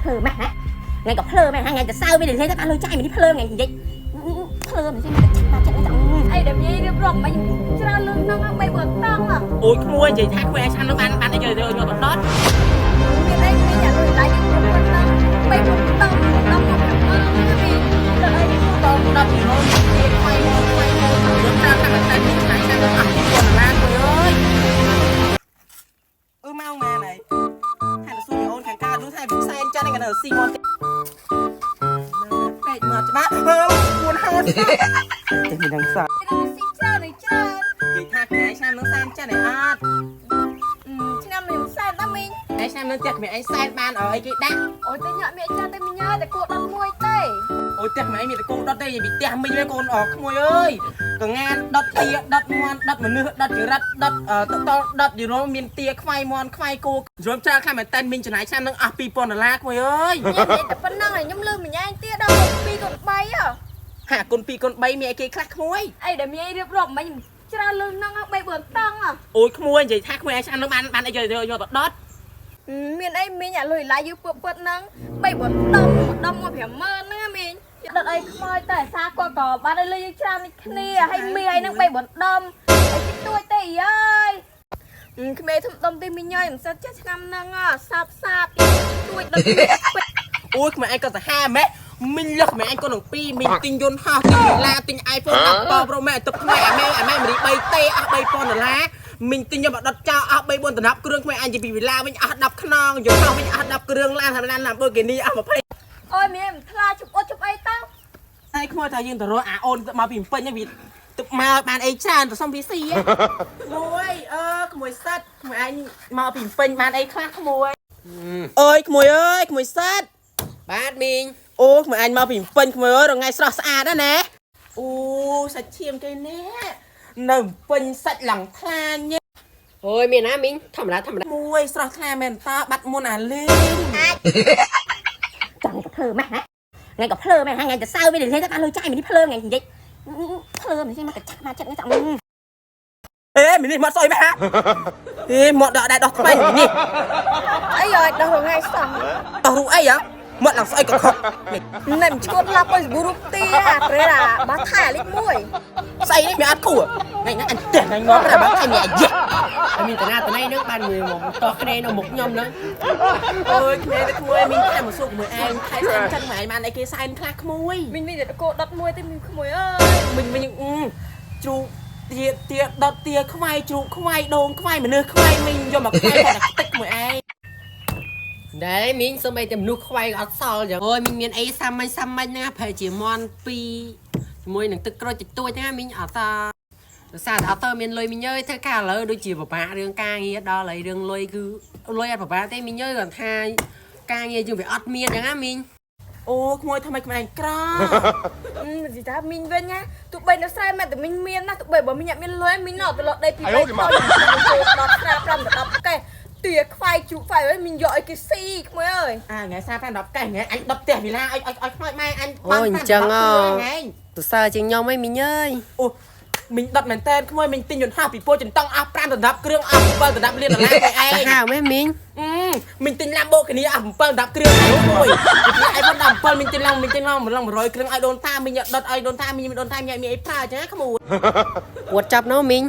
ភ្លើម៉េះហ៎ថ្ងៃក៏ភ្លើម៉េះថ្ងៃទៅសើវាលេងទៅបានលុយចាយមិនភ្លើថ្ងៃនិយាយភ្លើមិនចេះតែឆាប់ចិត្តចង់ អីដែលយាយរៀបរាប់មិញច្រើនលឿនហ្នឹងបីបើតង់ អូយក្មួយនិយាយថាក្មួយឯងឆ្នាំហ្នឹងបានបានអីយកយកទៅដុត មានអីមានយ៉ាងដូចឡៃយើងគ្រប់ហ្នឹងបីបើតង់ដល់មកហ្នឹងពីដល់អី តដុតពីរោទីខ្វៃមកខ្វៃមកយើងតាមតែតែពីឆ្នាំឆ្នាំអស់ពីដុល្លារមួយអើយអឺមកម៉ែណៃថាទៅសួរអូនខាងកើតនោះថាវាសែនចាស់នេះក៏នៅស៊ីមកពេកមកច្បាស់អឺ4 50តែមានដឹងសោះ ស៊ីច្រើនឯច្រើន និយាយថាថ្ងៃឆ្នាំនឹងសែនចាស់នេះអត់ ឆ្នាំនេះសែនដល់មីង ឯឆ្នាំនឹងផ្ទះក្មេងឯងសែនបានអីគេដាក់ អូយទៅញាក់មានច្រើនទៅមីងហើយតែគួរដល់មួយទេ អូយផ្ទះក្មេងឯងមានតកូនដុតទេនិយាយពីផ្ទះមីងវិញកូនអក្មួយអើយកងានដុតទាដុតមន់ដុតមនុស្សដុតចរិតដុតតតដុតយល់មានទាខ្វៃមន់ខ្វៃគោយល់ច្រើនខ្លាំងមែនតើមីងចំណាយឆ្នាំនឹងអស់2000ដុល្លារក្មួយអើយ ញ៉ាំតែប៉ុណ្្នឹងខ្ញុំលឺមីងឯងទៀតដល់2កូន3ហ៎ ហាគុណ2គុណ3មានអីគេខ្លះក្មួយ អីដែលយាយរៀបរាប់មិញច្រើនលឿនហ្នឹងបីបើតង់ អូយក្មួយនិយាយថាក្មួយឯងឆ្នាំនឹងបានបានអីយកយកទៅដុត មានអីមីងអាលុយឡាយយូរពើពើហ្នឹងបីបើដុំដុំមក50000ហ្នឹងមីងដុតអីខ្មោចតែអាសាគាត់ក៏បានឲ្យលុយយើងច្រើននេះគ្នាហើយមីអីហ្នឹងបីបើដុំអីតិចតួចទេអើយក្មេងធំដុំទីមីងអើយមិនសិតចេះឆ្នាំហ្នឹងសាបសាបទួចដុត អូយក្មួយឯងក៏សាហាវម៉េះមីងលឹកក្មួយឯងកូននឹង2មីងទិញយន្តហោះទិញវិឡាទិញ iPhone 17 Pro Max ទឹកថ្មីអាម៉ែអាម៉ែមរី3ទេអស់3000ដុល្លារមីងទិញយកមកដុតចោលអស់3 4ដណ្ដប់គ្រឿងក្មួយអញជាពីវិឡាវិញអស់10ខ្នងយន្តហោះវិញអស់10គ្រឿងឡានឡានឡានបូហ្គីនីអស់20 អូយមីងមិនថ្លាជប់អត់ជប់អីទៅ ហើយក្មួយថាយើងទៅរកអាអូនមកពីពេញហ្នឹងវាទឹកមកបានអីច្រើនទៅសុំវាស៊ីក្មួយអឺក្មួយសិតក្មួយអញមកពីពេញបានអីខ្លះក្មួយអើយក្មួយអើយក្មួយសិត បាទមីង អូក្មួយអញមកពីពេញក្មួយអើយរងៃស្រស់ស្អាតណាស់ណាអូសាច់ឈាមគេណែនៅពេញសាច់ឡើងថ្លាញ៉េ អូយមានណាមីងធម្មតាធម្មតា មួយស្រស់ថ្លាមែនតើបាត់មុនអាលីង ចង់ក៏ភ្លើម៉េះហ៎ថ្ងៃក៏ភ្លើម៉េះថ្ងៃទៅសើវាលេងទៅបានលុយចាយមិនភ្លើថ្ងៃនិយាយភ្លើមិនចេះមកតែឆាប់ចិត្តចង់ អេមីនេះមកស្អុយមែនហ่าអេមកដកដែរដោះថ្មីមីនេះ អីឲ្យដល់ថ្ងៃសោះ ដោះរូបអីហ៎មកឡើងស្អុយក៏ខុសនេះ ណែមិនឈួតឡាប់អុយសាប៊ូរូបទីអាប្រេអាបាថៃលេខ1 ស្អីនេះមានអត់គួរថ្ងៃហ្នឹងអញផ្ទះថ្ងៃងំតែបើថៃមានអាយេ ហើយមានតាណាតណៃហ្នឹងបានមួយមកតោះគ្នានៅមុខខ្ញុំហ្នឹង អើយក្មេងទៅក្មួយមីងតែមកសួរក្មួយឯងខែសែនចិត្តមួយឯងបានអីគេសែនខ្លះក្មួយ មីងមានតែគោដុតមួយទេមីងក្មួយអើយ មីងមីងជ្រូកទាទាដុតទាខ្វៃជ្រូកខ្វៃដូងខ្វៃមនុស្សខ្វៃមីងយកមកខ្វៃតែខ្ទេចក្មួយឯង ដែរមីងសូម្បីតែមនុស្សខ្វៃក៏អត់សល់ចឹងអូយមីងមានអីសាមញ្ញសាមញ្ញហ្នឹងប្រហែលជាមន់ពីរជាមួយនឹងទឹកក្រូចតិចតួចហ្នឹងមីងអត់តដោយសារតែអត់ទៅមានលុយមីងអើយធ្វើការឥឡូវដូចជាពិបាករឿងការងារដល់ហើយរឿងលុយគឺលុយអត់ពិបាកទេមីងអើយគាត់ថាការងារយើងវាអត់មានចឹងណាមីង អូក្មួយធ្វើម៉េចក្មួយឯងក្រ និយាយថាមីងវិញណាទោះបីនៅស្រែមែនតែមីងមានណាទោះបីបើមីងអត់មានលុយមីងនៅទៅលត់ដីពី3ខោគោដុតស្រា5ដល់10កេះទាខ្វាយជូខ្វាយអើយមីងយកឲ្យគេស៊ីក្មួយអើយ អាថ្ងៃ45 10កេះថ្ងៃអញ10ផ្ទះវិឡាឲ្យឲ្យឲ្យខ្មោចម៉ែអញ អូយអញ្ចឹងហ៎ ថ្ងៃ ទៅសើជាងខ្ញុំអីមីងអើយ អូមីងដុតមែនតើក្មួយមីងទិញយន្តហោះពីពោធិ៍ចិនតង់អស់5ដណ្ដប់គ្រឿងអស់7ដណ្ដប់លានដុល្លារទៅឯង សាហាវមែនមីង អឺមីងទិញឡាំបូកនីអស់7 10គ្រឿងហើយមួយពី iPhone 17មីងទិញឡើងមីងទិញឡើងម្លង100គ្រឿងឲ្យដូនតាមីងដុតឲ្យដូនតាមីងដូនតាមីងមានអីប្រើអញ្ចឹងណាក្មួយ អួតចាប់ណូមីង